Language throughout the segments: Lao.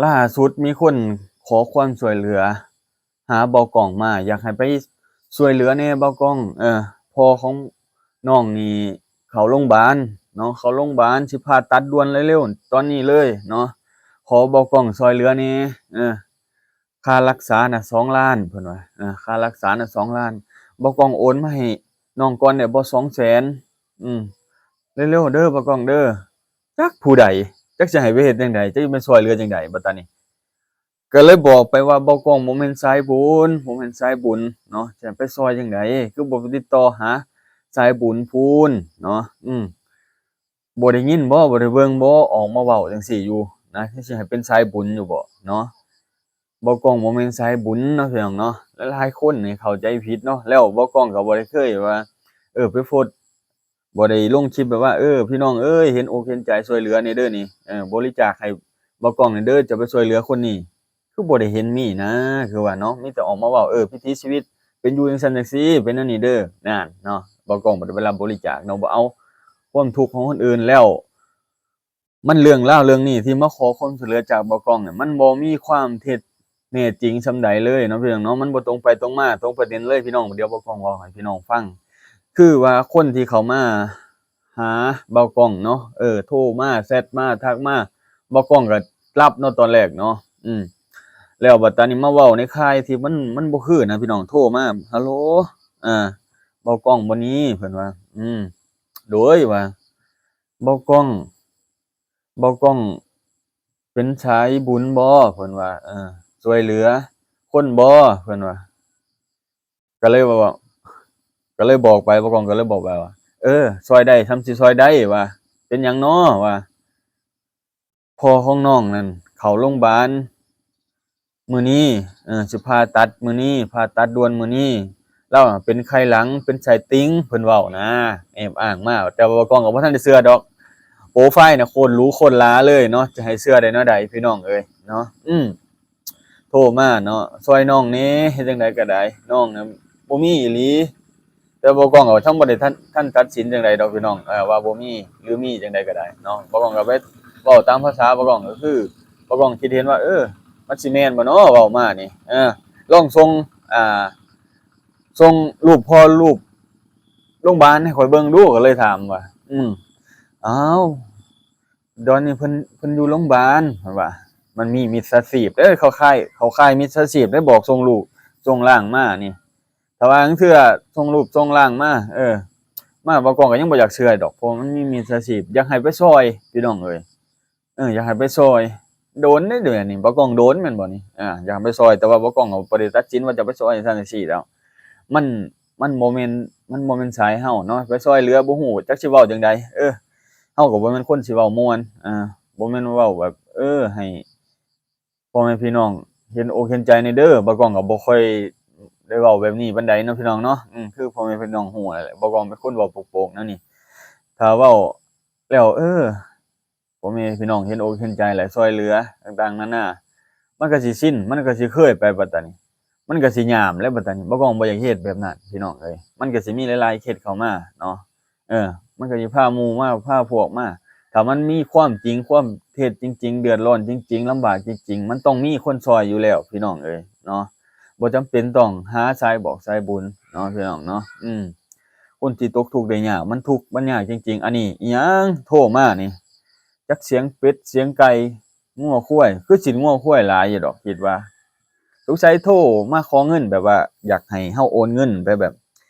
ລ່າສຸດມີຄົນຂໍຄວາມຊ່ວຍເຫຼືອຫາເບົາກ້ອງມາ ຢາກໃຫ້ໄປຊ່ວຍເຫຼືອແດ່ເບົາກ້ອງ. ເອີ ພໍ່ຂອງນ້ອງນີ້ເຂົ້າໂຮງບານເນາະ ເຂົ້າໂຮງບານ ຊິຜ່າຕັດດ່ວນເລັວໆ ຕອນນີ້ເລີຍເນາະ. ຂໍເບົາກ້ອງຊ່ວຍເຫຼືອແດ່ ເອີ ຄ່າລັກສານະສອງລ້ານ ເພິ່ນວ່າ ເອີ ຄ່າລັກສານະສອງລ້ານ ເບົາກ້ອງໂອນມາໃຫ້ນ້ອງກ່ອນໄດ້ບໍ່ ສອງແສນ? ອືມ ເລັວໆເດີເບົາກ້ອງເດີ. ຈັກຜູ້ໃດ ຈັກຊິໃຫ້ໄປເຮັດຈັ່ງໃດ ຈັກຊິໄປຊ່ວຍເຫຼືອຈັ່ງໃດບັດຕານີ້. ກໍເລີຍບອກໄປວ່າ ເບົາກ້ອງບໍ່ແມ່ນສາຍບຸນ ບໍ່ແມ່ນສາຍບຸນເນາະ ຈະໄປຊ່ວຍຈັ່ງໃດ ຄືບໍ່ໄປຕິດຕໍ່ຫາສາຍບຸນພຸ້ນເນາະ. ອືມ ບໍ່ໄດ້ຍິນບໍ ບໍ່ໄດ້ເບິ່ງບໍ ອອກມາເວົ້າຈັ່ງຊີ້ຢູ່ນະ ຄືຊິໃຫ້ເປັນສາຍບຸນຢູ່ບໍເນາະ. ເບົາກ້ອງບໍ່ແມ່ນສາຍບຸນເນາະ ພີ່ນ້ອງເນາະ. ຫຼາຍໆຄົນນີ້ເຂົ້າໃຈຜິດເນາະ ແລ້ວເບົາກ້ອງກໍບໍ່ໄດ້ເຄີຍວ່າ ເອີ ໄປໂພສ ບໍ່ໄດ້ລົງຄລິບແບບວ່າ ເອີ ພີ່ນ້ອງເອີຍ ເຫັນອົກເຫັນໃຈຊ່ວຍເຫຼືອແດ່ເດີນີ້ ເອີ ບໍລິຈາກໃຫ້ເບົາກ້ອງແດ່ເດີ ຈະໄປຊ່ວຍເຫຼືອຄົນນີ້ ຄືບໍ່ໄດ້ເຫັນມີນະ ຄືວ່າເນາະ ມີແຕ່ອອກມາເວົ້າ ເອີ ວິຖີຊີວິດເປັນຢູ່ຈັ່ງຊັ້ນຈັ່ງຊີ້ ເປັນແນວນີ້ເດີ ນັ້ນເນາະ. ເບົາກ້ອງບໍ່ໄດ້ໄປຮັບບໍລິຈາກເນາະ ບໍ່ເອົາຄວາມທຸກຂອງຄົນອື່ນແລ້ວ. ມັນເລື່ອງລາວເລື່ອງນີ້ທີ່ມາຂໍຄວາມຊ່ວຍເຫຼືອຈາກເບົາກ້ອງນີ້ ມັນບໍ່ມີຄວາມເທັດແທ້ຈິງສ່ຳໃດເລີຍເນາະ ພີ່ນ້ອງເນາະ. ມັນບໍ່ຕົງໄປຕົງມາ ຕົງປະເດັນເລີຍ ພີ່ນ້ອງ. ດຽວເບົາກ້ອງເວົ້າໃຫ້ພີ່ນ້ອງຟັງ ຄືວ່າຄົນທີ່ເຂົ້າມາຫາເບົາກ້ອງເນາະ ເອີ ໂທມາ ແຊັດມາ ທັກມາ ເບົາກ້ອງກໍຮັບເນາະ ຕອນແລກເນາະ. ອືມ ແລ້ວບັດຕານີ້ມາເວົ້າໃນຄ້າຍທີ່ມັນ ມັນບໍ່ຄືນະ ພີ່ນ້ອງ. ໂທມາ ຮັລໂຫຼ ອ່າ ເບົາກ້ອງບໍ່ນີ້ ເພິ່ນວ່າ ອືມ ໂດຍວ່າ ເບົາກ້ອງ ເບົາກ້ອງເປັນສາຍບຸນບໍ ເພິ່ນວ່າ ເອີ ຊ່ວຍເຫຼືອຄົນບໍ ເພິ່ນວ່າ. ກໍເລີຍວ່າ ກໍເລີຍບອກໄປ ເບົາກ້ອງກໍເລີຍບອກໄປວ່າ ເອີ ຊ່ວຍໄດ້ສ່ຳຊິຊ່ວຍໄດ້ວ່າ ເປັນຫຍັງນໍວ່າ ພໍ່ຂອງນ້ອງນັ້ນເຂົ້າໂຮງບານ ມື້ນີ້ ເອີ ຊິຜ່າຕັດມື້ນີ້ ຜ່າຕັດດ່ວນມື້ນີ້ ລາວເປັນໄຂ້ຫຼັງ ເປັນໄສ້ຕິ່ງ ເພິ່ນເວົ້ານະ ແອບອ້າງມາ. ແຕ່ວ່າເບົາກ້ອງກໍບໍ່ທັນໄດ້ເຊື່ອດອກ ໂປຣໄຟນະໂຄດຫຼູໂຄດຫຼາເລີຍເນາະ ຈະໃຫ້ເຊື່ອໄດ້ແນວໃດ ພີ່ນ້ອງເອີຍເນາະ. ອືມ ໂທມາເນາະ ຊ່ວຍນ້ອງແດ່ ເຮັດຈັ່ງໃດກໍໄດ້ ນ້ອງນະບໍ່ມີອີ່ຫຼີ. ແຕ່ເບົາກ້ອງກໍທັງບໍ່ໄດ້ທັນ ທັນຕັດສິນຈັ່ງໃດດອກ ພີ່ນ້ອງ ເອີ ວ່າບໍ່ມີ ຫຼືມີຈັ່ງໃດກໍໄດ້ເນາະ. ເບົາກ້ອງກໍໄປເວົ້າຕາມພາສາເບົາກ້ອງ ກໍຄືເບົາກ້ອງຄິດເຫັນວ່າ ເອີ ມັນຊິແມ່ນບໍ່ນໍເວົ້າມານີ້ ເອີ ລອງສົ່ງ ອ່າ ສົ່ງຮູບພໍ່ ຮູບໂຮງບານໃຫ້ຂ້ອຍເບິ່ງດູ ກໍເລີຍຖາມວ່າ ອືມ ອ້າວ ດອນນີ້ເພິ່ນ ເພິ່ນຢູ່ໂຮງບານ ເພິ່ນວ່າ. ມັນມີມິດສາຊີບເດ້ ເຂົາຄ້າຍ ເຂົາຄ້າຍມິດສາຊີບເດ້ ບອກສົ່ງຮູບ ສົ່ງຮ່າງມານີ້. ຖ້າວ່າລາງເທື່ອສົ່ງຮູບສົ່ງຮ່າງມາ ເອີ ມາ ເບົາກ້ອງກໍຍັງບໍ່ຢາກເຊື່ອດອກ ເພາະວ່າມັນມີມິດສາຊີບ. ຢາກໃຫ້ໄປຊ່ອຍ ພີ່ນ້ອງເອີຍ ເອີ ຢາກໃຫ້ໄປຊ່ອຍ. ໂດນເດ້ດຽວນີ້ ເບົາກ້ອງໂດນແມ່ນບໍ່ນີ້? ອ່າ ຢາກໃຫ້ໄປຊ່ອຍ ແຕ່ວ່າເບົາກ້ອງກໍບໍ່ໄດ້ຕັດສິນວ່າຈະໄປຊ່ອຍຊັ້ນຈັ່ງຊີ້ແລ້ວ. ມັນ ມັນບໍ່ແມ່ນ ມັນບໍ່ແມ່ນສາຍເຮົາເນາະ ໄປຊ່ອຍເຫຼືອບໍ່ຮູ້ຈັກຊິເວົ້າຈັ່ງໃດ. ເອີ ເຮົາກໍບໍ່ແມ່ນຄົນຊິເວົ້າມ່ວນ ອ່າ ບໍ່ແມ່ນເວົ້າແບບ ເອີ ໃຫ້ ພໍ່ແມ່ພີ່ນ້ອງເຫັນອົກເຫັນໃຈແດ່ເດີ. ເບົາກ້ອງກໍບໍ່ຄ່ອຍໄດ້ເວົ້າແບບນີ້ປານໃດເນາະ ພີ່ນ້ອງເນາະ. ອືມ ຄືພໍ່ແມ່ພີ່ນ້ອງຮູ້ແຫຼະ ເບົາກ້ອງເປັນຄົນເວົ້າໂປກໆແນວນີ້. ຖ້າເວົ້າແລ້ວ ເອີ ພໍ່ແມ່ພີ່ນ້ອງເຫັນອົກເຫັນໃຈ ແລະ ຊ່ວຍເຫຼືອຕ່າງໆນານາ ມັນກໍຊິຊິນ ມັນກໍຊິເຄີຍໄປບັດຕານີ້ ມັນກໍຊິຍາມແລ້ວບັດຕານີ້. ເບົາກ້ອງບໍ່ຢາກເຮັດແບບນັ້ນ ພີ່ນ້ອງເອີຍ ມັນກໍຊິມີຫຼາຍໆເຄສເຂົ້າມາເນາະ. ເອີ ມັນກໍຊິພາໝູ່ມາ ພາພວກມາ. ຖ້າມັນມີຄວາມຈິງ ຄວາມເທັດຈິງໆ ເດືອດຮ້ອນຈິງໆ ລຳບາກຈິງໆ ມັນຕ້ອງມີຄົນຊ່ອຍຢູ່ແລ້ວ ພີ່ນ້ອງເອີຍເນາະ. ບໍ່ຈຳເປັນຕ້ອງຫາສາຍບອກສາຍບຸນເນາະ ພີ່ນ້ອງເນາະ. ອືມ ຄົນທີ່ຕົກທຸກໄດ້ຍາກ ມັນທຸກມັນຍາກຈິງໆ. ອັນນີ້ອີ່ຫຍັງໂທມານີ້ ຈັກສຽງເປັດສຽງໄກ່ ງົວຄວາຍ ຄືສິນງົວຄວາຍຫຼາຍຢູ່ດອກ ຄິດວ່າ. ສົງໄສໂທມາຂໍເງິນ ແບບວ່າຢາກໃຫ້ເຮົາໂອນເງິນໄປ ແບບ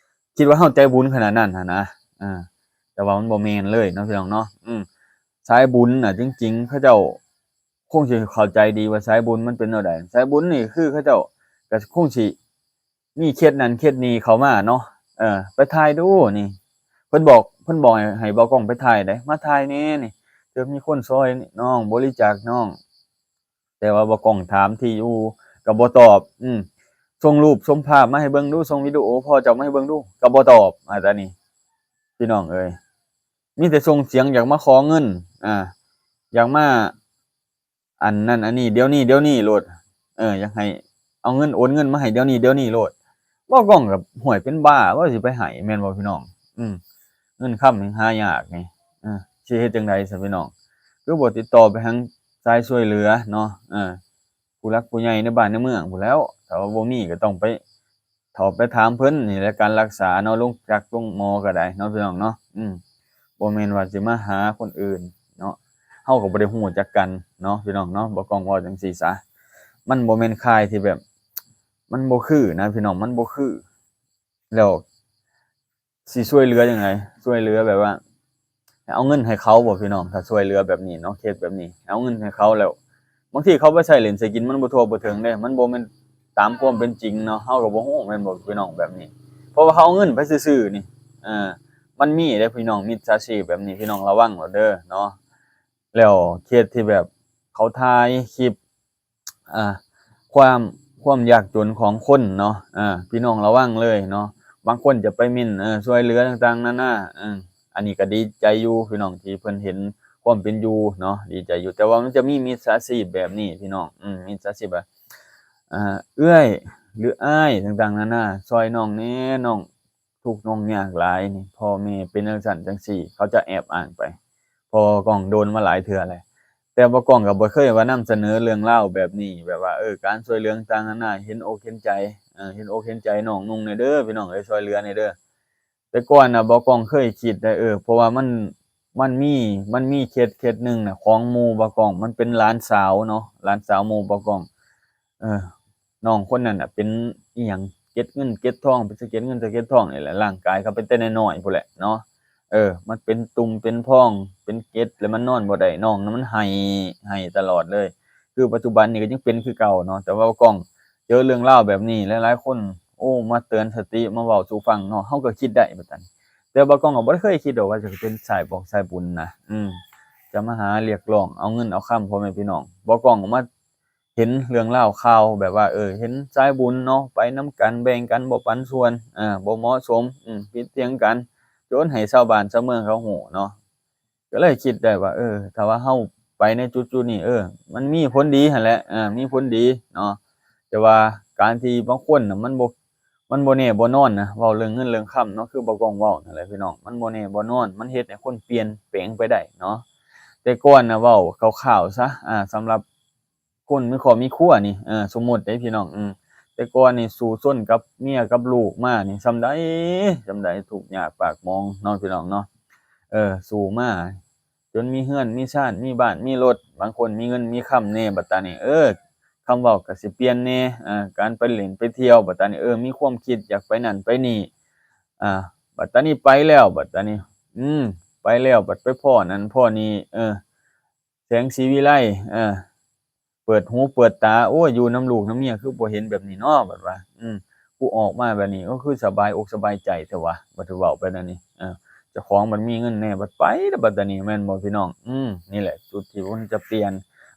ຄິດວ່າເຮົາໃຈບຸນຂະໜາດນັ້ນຫັ້ນນະ. ເອີ ແຕ່ວ່າມັນບໍ່ແມ່ນເລີຍເນາະ ພີ່ນ້ອງເນາະ. ອືມ ສາຍບຸນນະ ຈິງໆ ເຂົາເຈົ້າຄົງຊິເຂົ້າໃຈດີວ່າສາຍບຸນມັນເປັນແນວໃດ. ສາຍບຸນນີ້ຄືເຂົາເຈົ້າກໍຄົງຊິ ມີເຂດນັ້ນເຂດນີ້ເຂົ້າມາເນາະ. ເອີ ໄປຖ່າຍດູນີ້ ເພິ່ນບອກ ເພິ່ນບອກໃຫ້ ໃຫ້ເບົາກ້ອງໄປຖ່າຍເດ້ ມາຖ່າຍແດ່ນີ້ ເພື່ອມີຄົນຊ່ອຍນ້ອງ ບໍລິຈາກນ້ອງ. ແຕ່ວ່າເບົາກ້ອງຖາມທີ່ຢູ່ກໍບໍ່ຕອບ. ອືມ ສົ່ງຮູບສົ່ງພາບມາໃຫ້ເບິ່ງດູ ສົ່ງວິດີໂອພໍ່ເຈົ້າມາໃຫ້ເບິ່ງດູ ກໍບໍ່ຕອບ. ອາ ຕານີ້ ພີ່ນ້ອງເອີຍ ມີແຕ່ສົ່ງສຽງຢາກມາຂໍເງິນ ອາ ຢາກມາ ອັນນັ້ນອັນນີ້ ດຽວນີ້ ດຽວນີ້ໂລດ. ເອີ ຢາກໃຫ້ເອົາເງິນ ໂອນເງິນມາໃຫ້ດຽວນີ້ ດຽວນີ້ໂລດ. ເບົາກ້ອງກໍ ຫ້ວຍ ເປັນບ້າບໍ່ ຊິໄປໃຫ້ແມ່ນບໍ່ ພີ່ນ້ອງ? ອືມ ເງິນຄຳຍັງຫາຍາກນີ້ ເອີ ຊິເຮັດຈັ່ງໃດຊັ້ນ ພີ່ນ້ອງ? ຄືບໍ່ຕິດຕໍ່ໄປຫາ ສາຍຊ່ວຍເຫຼືອເນາະ ເອີ ຜູ້ຫຼັກຜູ້ໃຫຍ່ໃນບ້ານໃນເມືອງພຸ້ນແຫຼ້ວ. ຖ້າວ່າບໍ່ມີກໍຕ້ອງໄປ ເຂົ້າໄປຖາມເພິ່ນນີ້ແຫຼະ ການລັກສາເນາະ ໂລງຈັກໂລງໝໍກໍໄດ້ເນາະ ພີ່ນ້ອງເນາະ. ອືມ ບໍ່ແມ່ນວ່າຊິມາຫາຄົນອື່ນເນາະ ເຮົາກໍບໍ່ໄດ້ຮູ້ຈັກກັນເນາະ ພີ່ນ້ອງເນາະ. ບ່າວກ້ອງເວົ້າຈັ່ງຊີ້ຊະ ມັນບໍ່ແມ່ນຂ່າຍທີ່ແບບ ມັນບໍ່ຄືນະ ພີ່ນ້ອງ ມັນບໍ່ຄື. ແລ້ວຊິຊ່ວຍເຫຼືອຈັ່ງໃດ? ຊ່ວຍເຫຼືອແບບວ່າ ເອົາເງິນໃຫ້ເຂົາບໍ ພີ່ນ້ອງ? ຖ້າຊ່ວຍເຫຼືອແບບນີ້ເນາະ ເຄສແບບນີ້ ເອົາເງິນໃຫ້ເຂົາແລ້ວ ບາງທີເຂົາໄປໃຊ້ຫຼິ້ນໃຊ້ກິນ ມັນບໍ່ທົ່ວບໍ່ເຖິງເດ້ ມັນບໍ່ແມ່ນຕາມຄວາມເປັນຈິງເນາະ. ເຮົາກໍບໍ່ຮູ້ແມ່ນບໍ່ ພີ່ນ້ອງ ແບບນີ້ ເພາະວ່າເຮົາເອົາເງິນໄປຊື່ໆນີ້. ເອີ ມັນມີເດ້ ພີ່ນ້ອງ ມິດສາຊີບແບບນີ້ ພີ່ນ້ອງລະວັງໂລດເດີເນາະ. ແລ້ວເຄສທີ່ແບບເຂົາຖ່າຍຄລິບ ອ່າ ຄວາມ ຄວາມຍາກຈົນຂອງຄົນເນາະ ອ່າ ພີ່ນ້ອງລະວັງເລີຍເນາະ. ບາງຄົນຈະໄປເມັ້ນ ເອີ ຊ່ວຍເຫຼືອຕ່າງໆນານາ ເອີ ອັນນີ້ກໍດີໃຈຢູ່ ພີ່ນ້ອງ ທີ່ເພິ່ນເຫັນຄວາມເປັນຢູ່ເນາະ ດີໃຈຢູ່. ແຕ່ວ່າມັນຈະມີມິດສາຊີບແບບນີ້ ພີ່ນ້ອງ ອືມ ມິດສາຊີບວ່າ ອ່າ ເອື້ອຍ ຫຼື ອ້າຍ ຕ່າງໆນານາ ຊ່ອຍນ້ອງແດ່ ນ້ອງ ທຸກນ້ອງຍາກຫຼາຍນີ້ ພໍ່ແມ່ເປັນຈັ່ງຊັ້ນຈັ່ງຊີ້ ເຂົາຈະແອບອ້າງໄປ. ເພາະວ່າກ້ອງໂດນມາຫຼາຍເທື່ອແລ້ວ ແຕ່ວ່າກ້ອງກໍບໍ່ເຄີຍວ່ານຳສະເໜີເລື່ອງລາວແບບນີ້ ແບບວ່າ ເອີ ການຊ່ວຍເຫຼືອຕ່າງໆນານາ ເຫັນອົກເຫັນໃຈ ເອີ ເຫັນອົກເຫັນໃຈນ້ອງນຸ່ງແດ່ເດີ ພີ່ນ້ອງເອີຍ ຊ່ວຍເຫຼືອແດ່ເດີ. ແຕ່ກ່ອນນະ ບ່າວກ້ອງເຄີຍຄິດໄດ້ ເອີ ເພາະວ່າມັນ ມັນມີ ມັນມີເຄສ ເຄສໜຶ່ງນະ ຂອງໝູ່ບ່າວກ້ອງ ມັນເປັນຫຼານສາວເນາະ ຫຼານສາວໝູ່ບ່າວກ້ອງ ເອີ ນ້ອງຄົນນັ້ນນະເປັນອີ່ຫຍັງ ເກັດເງິນເກັດທອງ ເປັນສະເກັດເງິນສະເກັດທອງນີ້ແຫຼະ ຮ່າງກາຍເຂົາເປັນແຕ່ນ້ອຍໆພຸ້ນແຫຼະເນາະ. ເອີ ມັນເປັນຕຸ່ມເປັນພອງເປັນເກັດ ແລ້ວມັນນອນບໍ່ໄດ້ ນ້ອງນະມັນໄຫ້ ໄຫ້ຕະຫຼອດເລີຍ. ຄືປັດຈຸບັນນີ້ກໍຍັງເປັນຄືເກົ່າເນາະ ແຕ່ວ່າບ່າວກ້ອງເຈີເລື່ອງລາວແບບນີ້ ຫຼາຍໆຄົນ ໂອ້ ມາເຕືອນສະຕິ ມາເວົ້າສູ່ຟັງເນາະ ເຮົາກໍຄິດໄດ້ບັດນັ້ນ. ແຕ່ບ່າວກ້ອງກໍບໍ່ໄດ້ເຄີຍຄິດດອກວ່າຈະເປັນສາຍບອກສາຍບຸນນະ ອືມ ຈະມາຫາຮຽກຮ້ອງເອົາເງິນເອົາຄຳ ພໍ່ແມ່ພີ່ນ້ອງ. ບ່າວກ້ອງກໍມາ ເຫັນເລື່ອງລາວຂ່າວແບບວ່າ ເອີ ເຫັນສາຍບຸນເນາະ ໄປນຳກັນ ແບ່ງກັນ ບໍ່ປັນສ່ວນ ເອີ ບໍ່ເໝາະສົມ ອືມ ຜິດຖຽງກັນ ຈົນໃຫ້ຊາວບ້ານຊາວເມືອງເຂົາຮູ້ເນາະ. ກໍເລີຍຄິດໄດ້ວ່າ ເອີ ຖ້າວ່າເຮົາໄປໃນຈຸດໆນີ້ ເອີ ມັນມີຜົນດີຫັ້ນແຫຼະ ເອີ ມີຜົນດີເນາະ. ແຕ່ວ່າການທີ່ບາງຄົນນະ ມັນບໍ່ ມັນບໍ່ແນ່ບໍ່ນອນນະ ເວົ້າເລື່ອງເງິນເລື່ອງຄຳເນາະ ຄືບ່າວກ້ອງເວົ້ານັ້ນແຫຼະ ພີ່ນ້ອງ ມັນບໍ່ແນ່ບໍ່ນອນ ມັນເຮັດໃຫ້ຄົນປ່ຽນແປງໄປໄດ້ເນາະ. ແຕ່ກ່ອນນະ ເວົ້າຄ່າວໆຊະ ອາ ສຳລັບ ຄົນມີຄອບມີຄົວນີ້ ເອີ ສົມມຸດເດ້ພີ່ນ້ອງ ອືມ ແຕ່ກ່ອນນີ້ສູ້ຊົນກັບເມຍກັບລູກມານີ້ ສ່ຳໃດ ສ່ຳໃດ ທຸກຍາກປາກໝອງເນາະ ພີ່ນ້ອງເນາະ. ເອີ ສູ້ມາຈົນມີເຮືອນມີຊານ ມີບ້ານມີລົດ ບາງຄົນມີເງິນມີຄຳແດ່ ບັດຕານີ້ ເອີ ຄຳເວົ້າກໍຊິປ່ຽນແດ່ ອາ ການໄປຫຼິ້ນໄປທ່ຽວ ບັດຕານີ້ ເອີ ມີຄວາມຄິດຢາກໄປນັ້ນໄປນີ້ ອາ ບັດຕານີ້ໄປແລ້ວ ບັດຕານີ້ ອືມ ໄປແລ້ວ ບັດໄປພໍ້ນັ້ນພໍ້ນີ້ ເອີ ແສງສີວິໄລ ເອີ ເປີດຫູເປີດຕາ ໂອ້ຍ ຢູ່ນຳລູກນຳເມຍຄືບໍ່ເຫັນແບບນີ້ເນາະ ບັດວ່າ ອືມ ກູອອກມາແບບນີ້ ໂອ້ ຄືສະບາຍອົກສະບາຍໃຈແທ້ວະ ບັດເວົ້າໄປແນວນີ້ ເອີ ເຈົ້າຂອງບັດມີເງິນແດ່ ບັດໄປແລ້ວບັດຕານີ້ ແມ່ນບໍ່ພີ່ນ້ອງ? ອືມ ນີ້ແຫຼະຈຸດທີ່ມັນຈະປ່ຽນ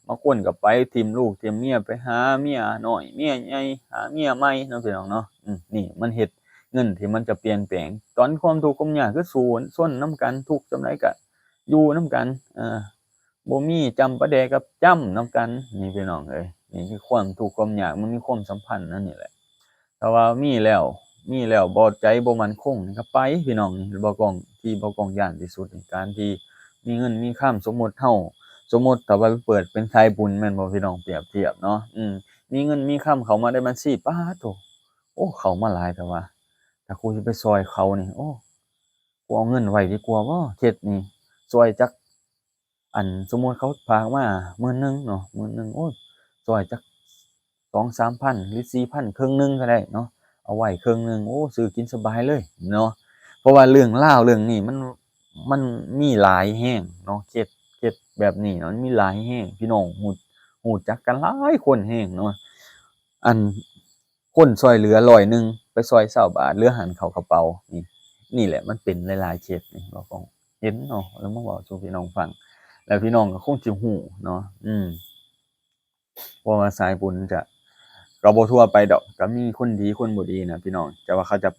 ບາງຄົນກໍໄປຖິ້ມລູກຖິ້ມເມຍ ໄປຫາເມຍນ້ອຍເມຍໃຫຍ່ ຫາເມຍໃໝ່ເນາະ ພີ່ນ້ອງເນາະ. ອືມ ນີ້ມັນເຮັດເງິນທີ່ມັນຈະປ່ຽນແປງ ຕອນຄວາມທຸກຄວາມຍາກຄືສູ້ຊົນນຳກັນ ທຸກສ່ຳໃດກໍຢູ່ນຳກັນ ເອີ ບໍ່ມີຈ້ຳປາແດກກໍຈ້ຳນຳກັນ ນີ້ພີ່ນ້ອງເອີຍ ນີ້ຄືຄວາມທຸກຄວາມຍາກ ມັນມີຄວາມສຳພັນອັນນີ້ແຫຼະ. ຖ້າວ່າມີແລ້ວ ມີແລ້ວບໍ່ ໃຈບໍ່ໝັ້ນຄົງນີ້ກໍໄປພີ່ນ້ອງ ນີ້ບ່າວກ້ອງ ທີ່ບ່າວກ້ອງຢ້ານທີ່ສຸດນີ້ ການທີ່ມີເງິນມີຄຳ ສົມມຸດເຮົາ ສົມມຸດຖ້າວ່າໄປເປີດເປັນສາຍບຸນແມ່ນບໍ່ພີ່ນ້ອງ ປຽບທຽບເນາະ ອືມ ມີເງິນມີຄຳເຂົ້າມາໃນບັນຊີ ປາດໂທ້ ໂອ້ ເຂົ້າມາຫຼາຍແທ້ວ່າ ຖ້າກູຊິໄປຊ່ອຍເຂົານີ້ ໂອ້ ກູເອົາເງິນໄວ້ດີກວ່າບໍ ເຂດນີ້ຊ່ອຍຈັກ ອັນ ສົມມຸດເຂົາຝາກມາໝື່ນໜຶ່ງເນາະ ໝື່ນໜຶ່ງ ໂອ້ຍ ຊ່ອຍຈັກສອງສາມພັນ ຫຼື ສີ່ພັນ ເຄິ່ງໜຶ່ງກໍໄດ້ເນາະ ເອົາໄວ້ເຄິ່ງໜຶ່ງ ໂອ້ ຊື້ກິນສະບາຍເລີຍເນາະ. ເພາະວ່າເລື່ອງລາວເລື່ອງນີ້ມັນ ມັນມີຫຼາຍແຮງເນາະ ເຂດ ເຂດແບບນີ້ເນາະ ມັນມີຫຼາຍແຮງ ພີ່ນ້ອງຮູ້ ຮູ້ຈັກກັນຫຼາຍຄົນແຮງເນາະ ອັນ ຄົນຊ່ອຍເຫຼືອຮ້ອຍໜຶ່ງ ໄປຊ່ອຍຊາວບາດ ເຫຼືອຫັ້ນເຂົ້າກະເປົາ ນີ້ ນີ້ແຫຼະ ມັນເປັນຫຼາຍໆເຂດນີ້ ເວົ້າຂອງເຫັນເນາະ ແລ້ວມາເວົ້າສູ່ພີ່ນ້ອງຟັງ ແລ້ວພີ່ນ້ອງກໍຄົງຊິຮູ້ເນາະ ອືມ ເພາະວ່າສາຍບຸນຈະ ກໍບໍ່ທົ່ວໄປດອກ ກໍມີຄົນດີຄົນບໍ່ດີນະພີ່ນ້ອງ ແຕ່ວ່າເຂົາຈະ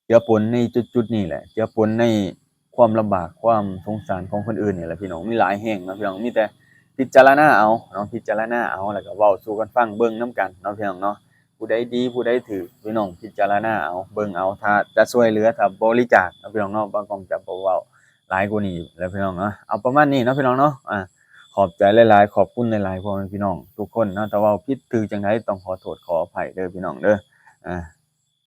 ເຈືອປົນໃນຈຸດໆນີ້ແຫຼະ ເຈືອປົນໃນຄວາມລຳບາກ ຄວາມສົງສານຂອງຄົນອື່ນນີ້ແຫຼະພີ່ນ້ອງ ມີຫຼາຍແຮງເນາະພີ່ນ້ອງ ມີແຕ່ພິຈາລະນາເອົາເນາະ ພິຈາລະນາເອົາ ແລ້ວກໍເວົ້າສູ່ກັນຟັງ ເບິ່ງນຳກັນເນາະພີ່ນ້ອງເນາະ ຜູ້ໃດດີຜູ້ໃດຖືກ ພີ່ນ້ອງພິຈາລະນາເອົາ ເບິ່ງເອົາ ຖ້າຈະຊ່ວຍເຫຼືອ ຖ້າບໍລິຈາກເນາະພີ່ນ້ອງເນາະ ບ່າວກ້ອງຈະບໍ່ເວົ້າຫຼາຍກວ່ານີ້ແລ້ວພີ່ນ້ອງເນາະ ເອົາປະມານນີ້ເນາະພີ່ນ້ອງເນາະ ອາ ຂອບໃຈຫຼາຍໆ ຂອບຄຸນຫຼາຍໆ ພໍ່ແມ່ພີ່ນ້ອງທຸກຄົນເນາະ ຖ້າເວົ້າຜິດຖືກຈັ່ງໃດ ຕ້ອງຂໍໂທດຂໍອະໄພເດີພີ່ນ້ອງເດີ. ອ່າ